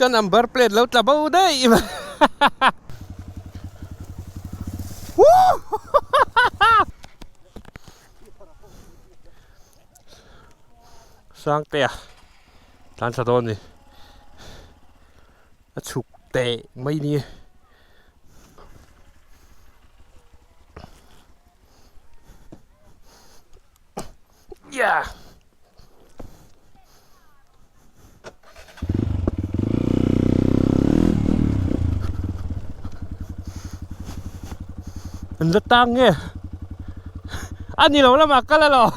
Ka number plate lo tla bo daih mai. Sangtea tlan thla dawn ni. A chhuk teh mai ni. Yeah. An la tang nge a ni lo lamah kal alo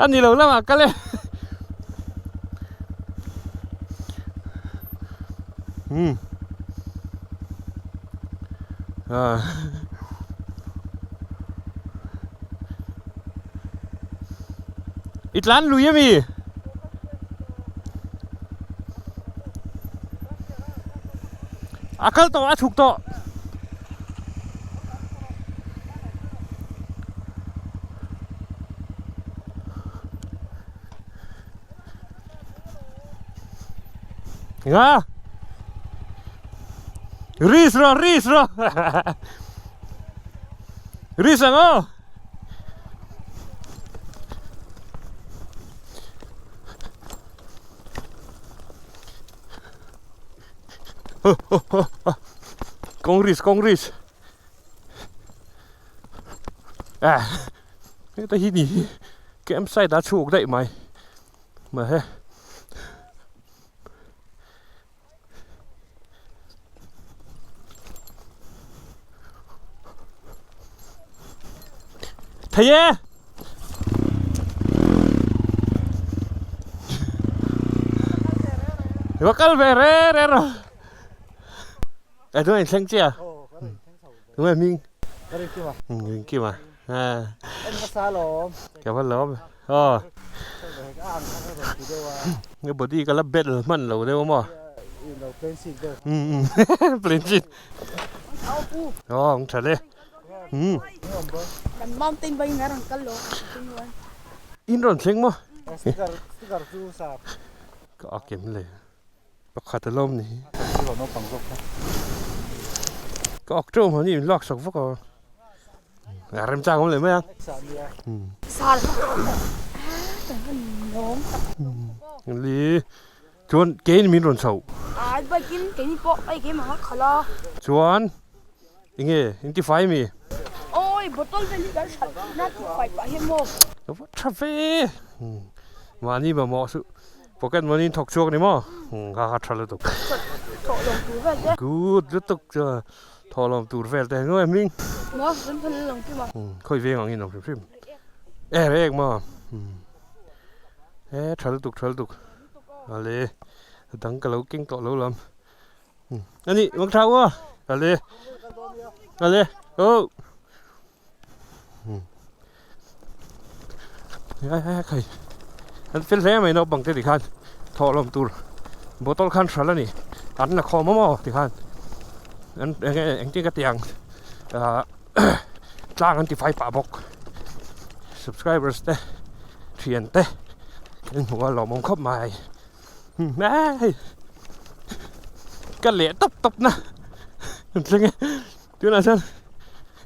a ni lo lamah kal e umm ah. I tlan lui ami? A kal tawh a chhuk tawh. Nga. Ris ro ris ro. Ris ang aw. Kawng ris kawng ris. Ah. Heta hi ni hi campsite a chhuk daih mai. Mahse Thei e! Va kal ve re re rawh. E tunah in thleng chiah a? Tunge hming? Ka rin kim a. Rin kim a. En hmasa lawm. Ka va lawm. Aw. Nge body ka la battle hman lo deuh a maw? Lo plain sheet deuh. Plain sheet. Aw ang tha le. Kan mountain bike in a rawn kal lo. In rawn thleng maw? Sticker sticker chu sa. Ka a kem le. Pakhat a lawm ni. Ka ak teuh mahni in lak sak vak a. A remchang awm leh mai a. Li chuan kein min rawn chhoh. Chuan enge in ti fai mi? Ka va tha ve. Mahni mamawh suh. Pocket money in thawk chhuak ni maw? Kha kha tha lutuk. Good lutuk chuan. Thawhlawm tur vel te nuai hming. Maw kan phal lo kim a. Khawi veng ang in awm hrim hrim. E rek maw. E tha lutuk tha lutuk. Ale dang ka lo keng tawh lo lam. Ani mang tha ua. Ale. Ale. Oh. Ai ai khai. An fel hle mai naupang te tikhan thawhlawm tur bottle khan hral a ni. An la khawm awm aw tikhan an eng engtin ka ti ang ah tlang an ti fai pah bawk. Subscribers te thian te kan hmu a lawmawm khawp mai. Hei ka leh tawp tawp na an thleng e. Tunah chuan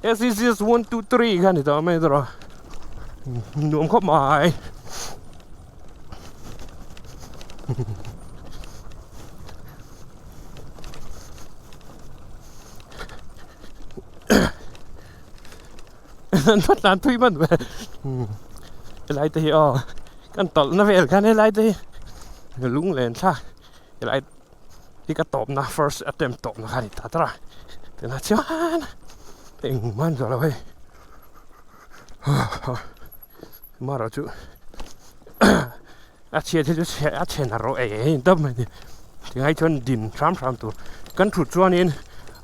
SCCS 1 2 3 kha ni tawh mai tawh nuam khawp mai an va tlan thui hman ve helai te hi aw kan tawlh na vel khan helai te hi lunglen thlak helai hi ka tawp na first attempt tawp na kha ni ta tawrh a tunah chuan engmah an zawh lo hei marawh chu a chhiat hi chu a chhe na rawh ei ei dap mai a ni tingai chuan din hram hram tur kan thut chuanin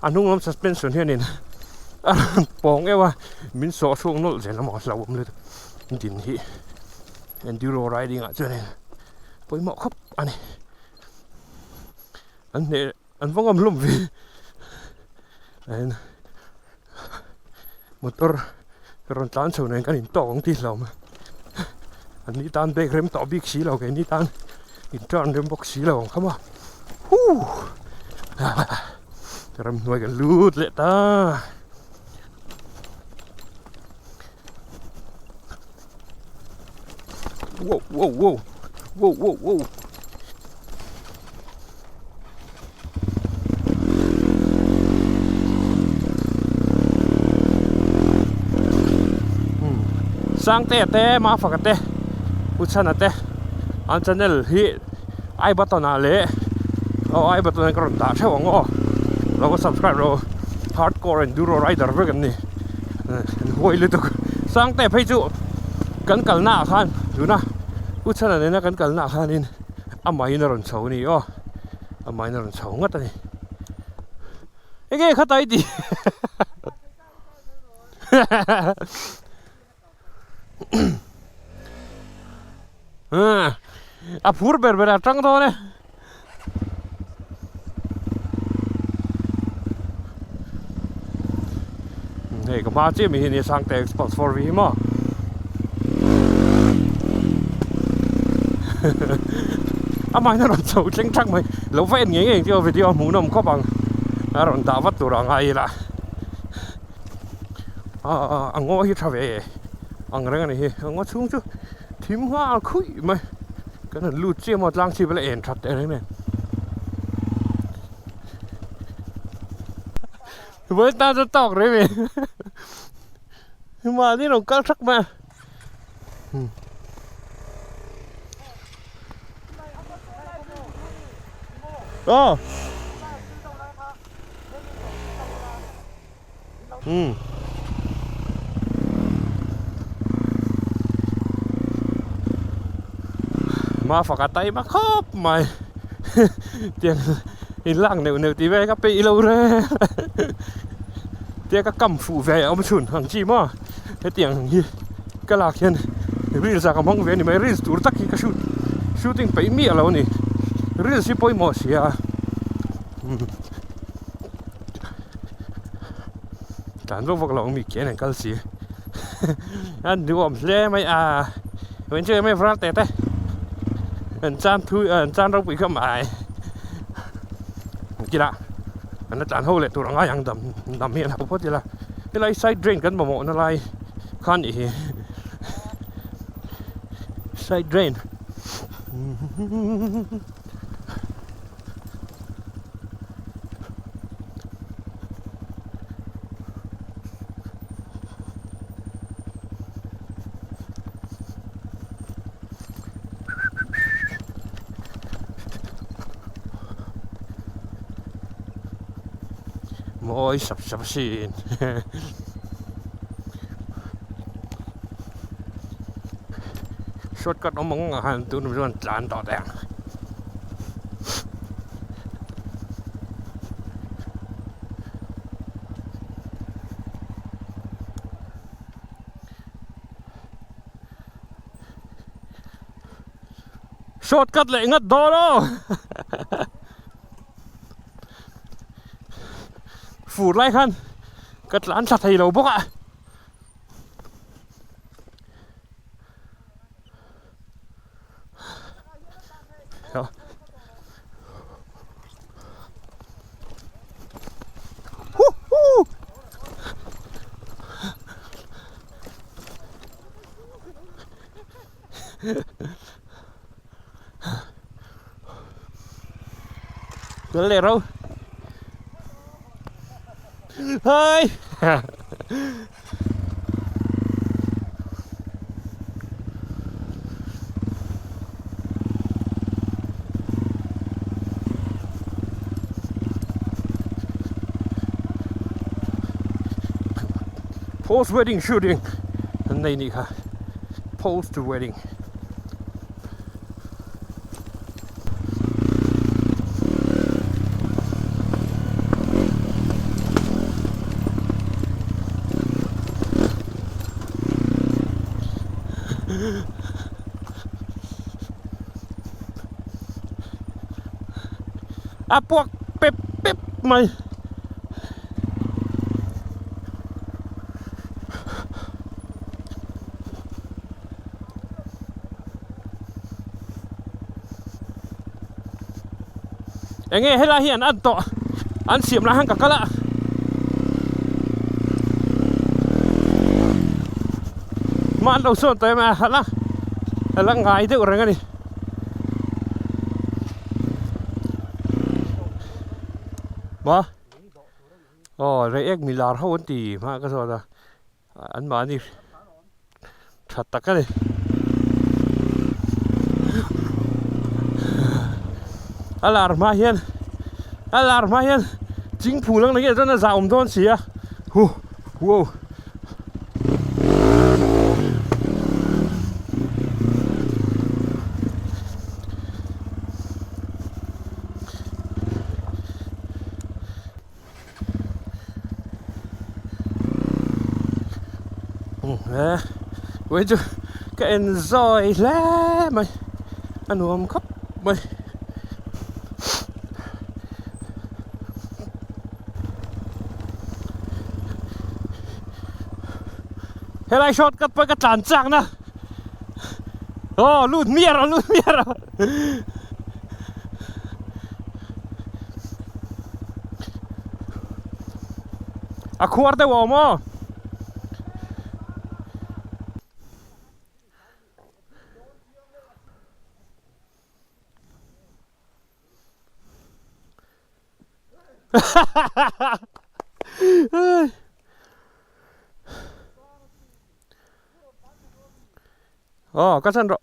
a hnung lam suspension hianin a rawn pawng deuh a min sawh chhuak nawlh zel emaw hlauhawm lutuk din hi enduro riding ah chuanin pawimawh khawp a ni. An hneh an va ngam hlawm ve motor rawn tlan chho nen kan in tawk ang tih hlauh mai. An ni tan bag rem tawh bik si lo keini tan in turn rem bawk si lo ang kha maw. Huh! Ramhnuai kan lut leh ta. Wow, wow, wow. Wow, wow, wow. Sangtea te Mafaka te Uchhana te an channel hi i button ah leh aw i button ah ka rawn dah theuh ang aw lo va subscribe rawh u hardcore enduro rider vek an ni an huai lutuk Sangtea phei chu kan kalna ah khan tuna Uchhana nena kan kalna ah khanin Amahin a rawn chho a ni aw, amahin a rawn chho ngat a ni. Enge kha tai ti? A phur ber ber a tang dawn e. Hei ka hma chiah mi hi nia Sangte Xbox 4V hi maw amah in a rawn chho thleng thak mai lo va en ngei ngei ang tih aw video a hmuhnawm khawp ang a rawn dah vat tur a ngai ila ah a ngaw hi tha ve ang reng a ni hi a ngaw chhung chu thim nghal khuih mai kan han lut chiah maw tlang chhip a la en that teh reng nen. Vawi tan chu tawk reng mai mahni lo kal thak mai a. Aw. Umm. Mafaka taima khawp mai tiang in lak neuh neuh tih vel ka peih lo reng tia ka kam fuh ve a awm chhun ang chi maw hetiang ang hi ka lak hian reels ah ka hmang ve a ni mai reels tur tak hi ka shoot shooting peih miah lo a ni reels hi pawimawh sia. Tlan vak vak lo ang mi khian an kal si an duhawm hle mai a min chu em em ral teh te an chan thu an chan ropui kha mai kila an la tlan ho leh tur a ngai ang dam dam hi an hau phawt ila helai side drain kan mamawh na lai kha a nih hi side drain. Mawi sap sap asin shortcut awm ang ah khan tun chuan tlan tawh teh ang. Shortcut leh ngat dawn aw Fur lai khan ka tlan thla thei lo bawk a. Kal leh ro. Hi. Post wedding shooting an nei nih kha post wedding. A puak pep pep mai. Enge helai hi an an tawh an siam lai khan ka kal a. Hma an lo sawn tawh em a a la a la ngai deuh reng a ni. Maw aw reiek milar ho an ti hma ka zawt a. An mahni tha tak a ni. A lar hma hian a lar hma hian chingphu lang nge chuan a zah awm dawn si a hu wow. Ui chu ka enjoy hle mai a nuam khawp mai. Helai short cut pawh ka tlan chak na aw lut miar a lut miar a. A khuar deuh a awm aw. Aw ka chan rawh.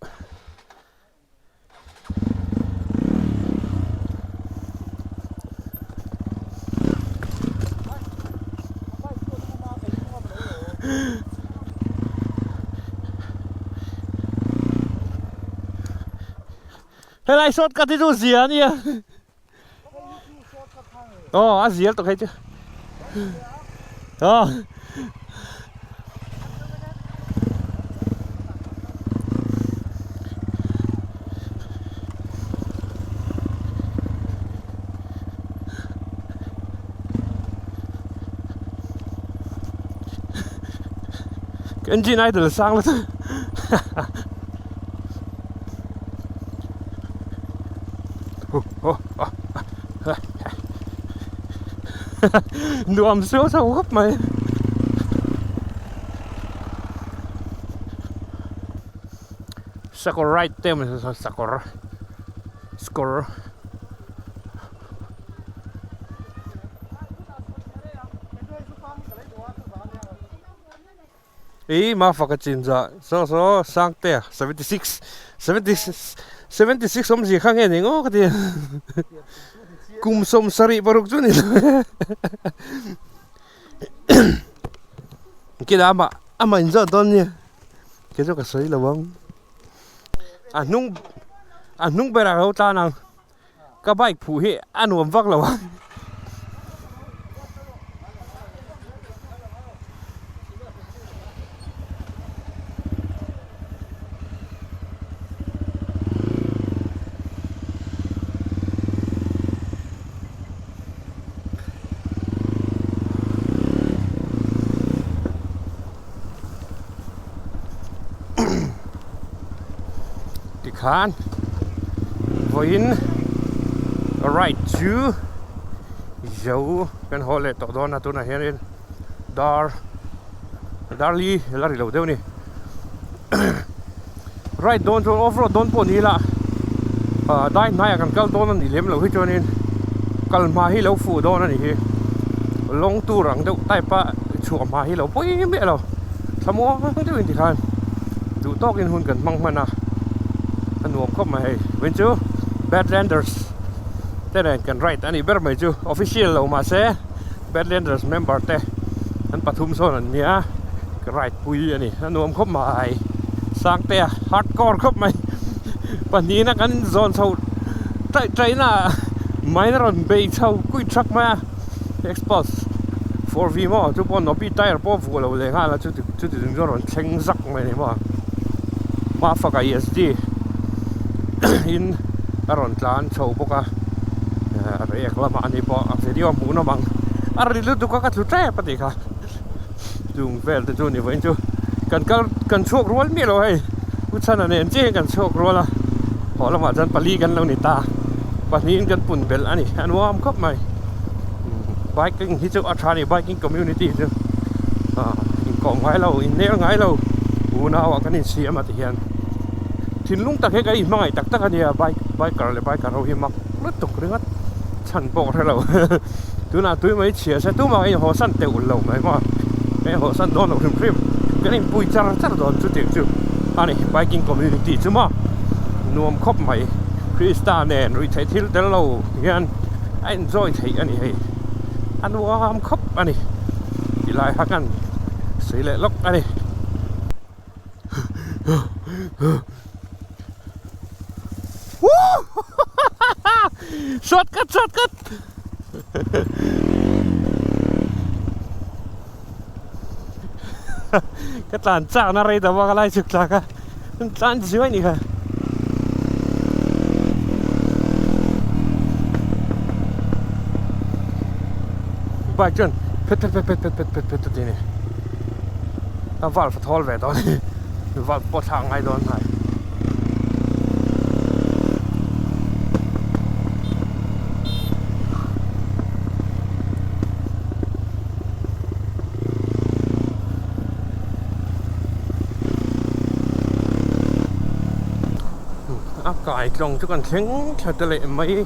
Helai short cut hi chu zia a nia. Aw a zial tawh hei chu. Aw. Engine idle sang la chu. Nuam suau suau khawp mai. Sakawr ride te awm sakawr skawr. Ih mafaka chinzah saw saw Sangtea 76 76 awmzia kha nge ni ngawt ka ti a kum 76 chu ni lo e kila amah amah inzawt dawn nia kei chu ka sawi lo ang a hnung a hnung berah ka lo tlan ang. Ka bike phuh hi a nuam vak lo a. Tikhan vawiin ride chu zo kan haw leh tawh dawn a tunah hianin dar dar li la ri lo deuh a ni ride dawn chuan off road dawn pawh ni ila ah dai hnaiah kan kal dawn a nih lem loh hi chuanin kal hma hi lo fuh dawn a nih hi lawng tur ang deuh type a chhuah hma hi lo pawi miah lo thlamuang deuhin tikhan duh tawkin hun kan hmang hman a a nuam khawp mai hei vawiin chu Badlanders te nen kan ride a nih ber mai chu official lo mahse Badlanders member te an pathum sawn an nia ka ride pui a ni a nuam khawp mai Sangtea hardcore khawp mai pahnihna kan zawn chho taih taih na ah main a rawn bei chho kuih thak mai a Xpulse 4V maw chu pawh Nobi tyre pawh a vuah lo leh nghal a chuti chuti chung chuan a rawn thleng zak mai a ni maw Mafaka ESD in a rawn tlan chho bawk a reiek lamah a ni pawh a video a hmuh nawm ang a ri lutuk a ka tlu tep a tih kha chung vel te chu ni vawiin chu kan kal kan chhuak rual miah lo hei u chhana nen chiah hian kan chhuak rual a haw lamah chuan pali kan lo ni ta. Pahnihin kan pun belh a ni. A nuam khawp mai. Biking hi chu a tha a ni. Biking community chu inkawm ngai lo, innel ngai lo unau ah kan insiam a ti hian thinlung tak hi ka inhmangaih tak tak a nia. Bike biker leh biker ho hi mak lutuk ringawt chhan pawh ka hre lo. Tunah tui mai chhia se tumah ka inhawsan teuh lo mai maw. Ka inhawsan dawn lo hrim hrim. Kan inpui char char dawn chutiang chu a ni. Biking community chu maw nuam khawp mai. Krista nen ruihtheih thil tel lo hian a enjoy theih a ni hei. A nuam khawp a ni tih lai kha kan sawi leh lawk a ni. Shortcut shortcut Ka tlan chak na rei ta bawk a lai chhuk thlak a tlan zui anih kha. Bike chuan phet phet phet phet phet phet phet a ti a ni a valve a thawl ve dawn a ni valve pawh thlak ngai dawn hnai. A kai tlawng chu kan thleng thla ta leh mai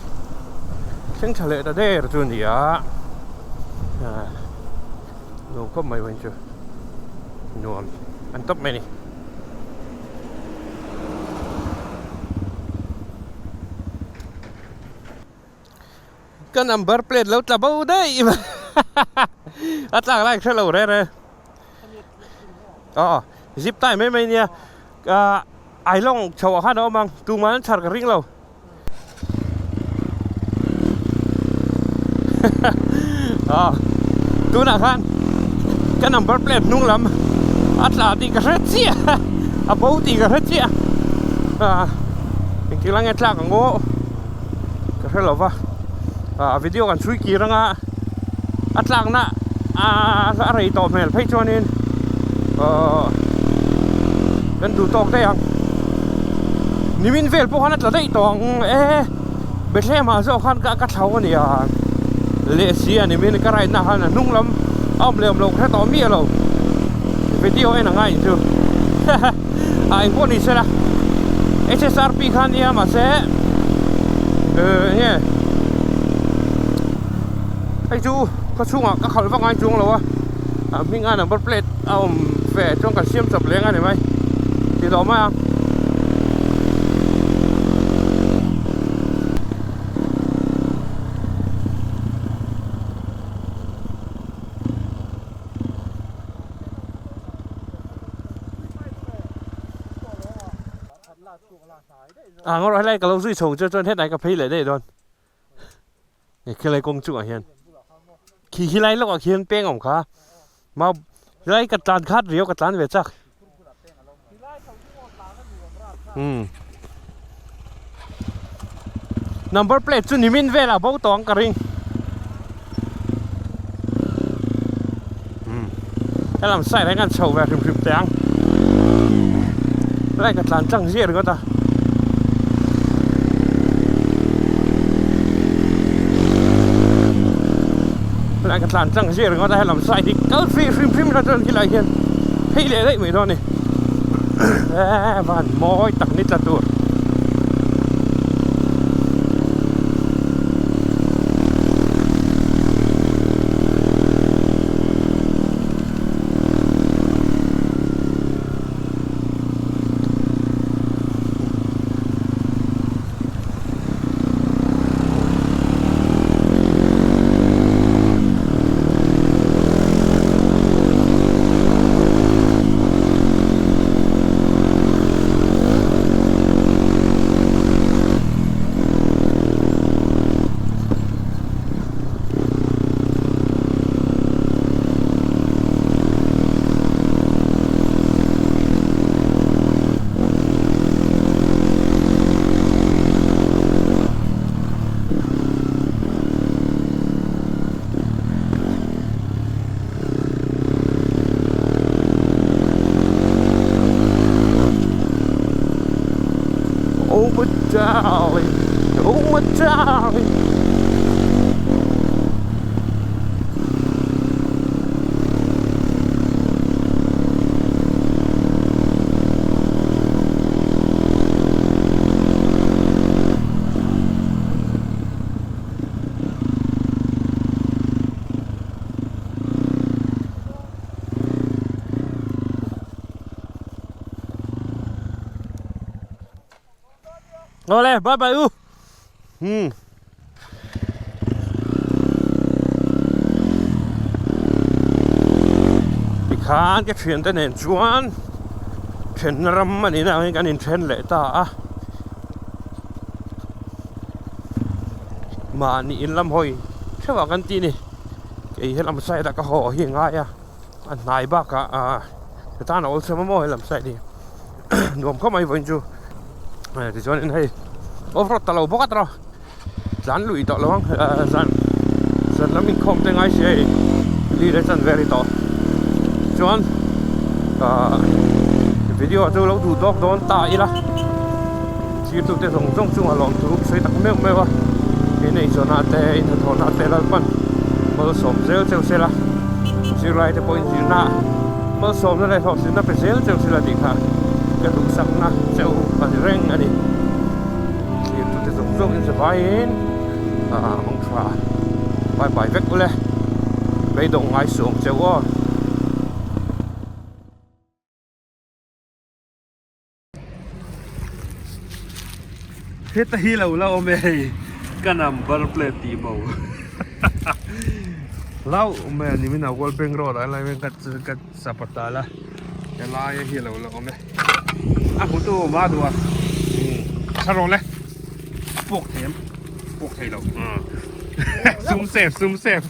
thleng thla leh ta der chu a ni a nuam khawp mai vawiin chu nuam an tawp mai a ni. Ka number plate lo tla bo daih mai a tlak lai hre lo reh reh aw zip tie mai mai nia ah ailawng chho ah khan a awm ang tumah an chhar ka ring lo aw tunah khan ka number plate hnung lam a tla tih ka hre chiah a bo tih ka hre chiah ah engtik lai nge tlak ang aw. Ka hre lo va, ah video kan chhui kir anga a tlakna a rei tawh hmel phei chuanin ahh kan duh tawk daih ang nimin vel pawh khan a tla daih tawh ang e Bethlehem ah zawk khan ka thlau a nia leh si a nimin ka ride na khan a hnung lam a awm leh awm lo ka hre tawh miah lo video en a ngai chu a engpawh ni sela H_S_R_P kha nia mahse eh enge hei chu khaw chhungah ka khalh vak ngai chuang lo a a hming a number plate a awm ve chuan kan siam chawp leng a ni mai tih tawh mai ang. A ngawr helai ka lo zui chho chu chuan hetlai ka phei leh daih dawn he khilai kawng chungah hian khi khilai lawkah khian peng awm kha mau helai ka tlan khat riau ka tlan ve chak umm number plate chu nimin velah bo tawh ang ka ring. Helam side ah hian kan chho ve hrim hrim teh ang helai ka tlan tlang ziah ringawt a. Helai ka tlan tlang ziah ringawt a helam side hi kal free hrim hrim ila chuan khilai hian phei leh daih mai dawn a ni eee van mawi tak ni tla tur. Awle bye bye u. Hmm. Tikhan ka thiante nen chuan thenna ram a nihna angin kan inthen leh ta a. Mahni in lam hawi theuh ah kan tih a ni. Kei helam side ah ka haw hi a ngai a, a hnai bakah ah ka tan a awlsam a maw helam side hi nuam khawp mai vawiin chu. Tichuanin hei off road ta lo bawk a tawh. Tlan lui tawh lo ang zan zan lam inkhawm te ngai si hei li leh chan vel hi tawh chuan ah video chu lo duh tawk dawn ta ila thirtu te zawng zawng chungah lawm thu sawi tak meuh meuh a in eizawnah te in hnathawhna te lalpan malsawm zel cheu sela zirlai te pawh inzirna malsawmna leh hlawhtlinna pe zel cheu sela tih kha ka duhsakna cheu a ni reng a ni. Thirtute zawng zawng in zavaiin ah mang tha bye bye vek ule beidawng ngai suh ang che u aw. Heta hi lo la awm e hei ka number plate tih bo hlauh mai a ni min a World Bank road ah lai ka ka chapata la helai hi lo la awm e. A hmutu awm a duh a tha rawh le a puak thei em puak thei lo sum save sum save.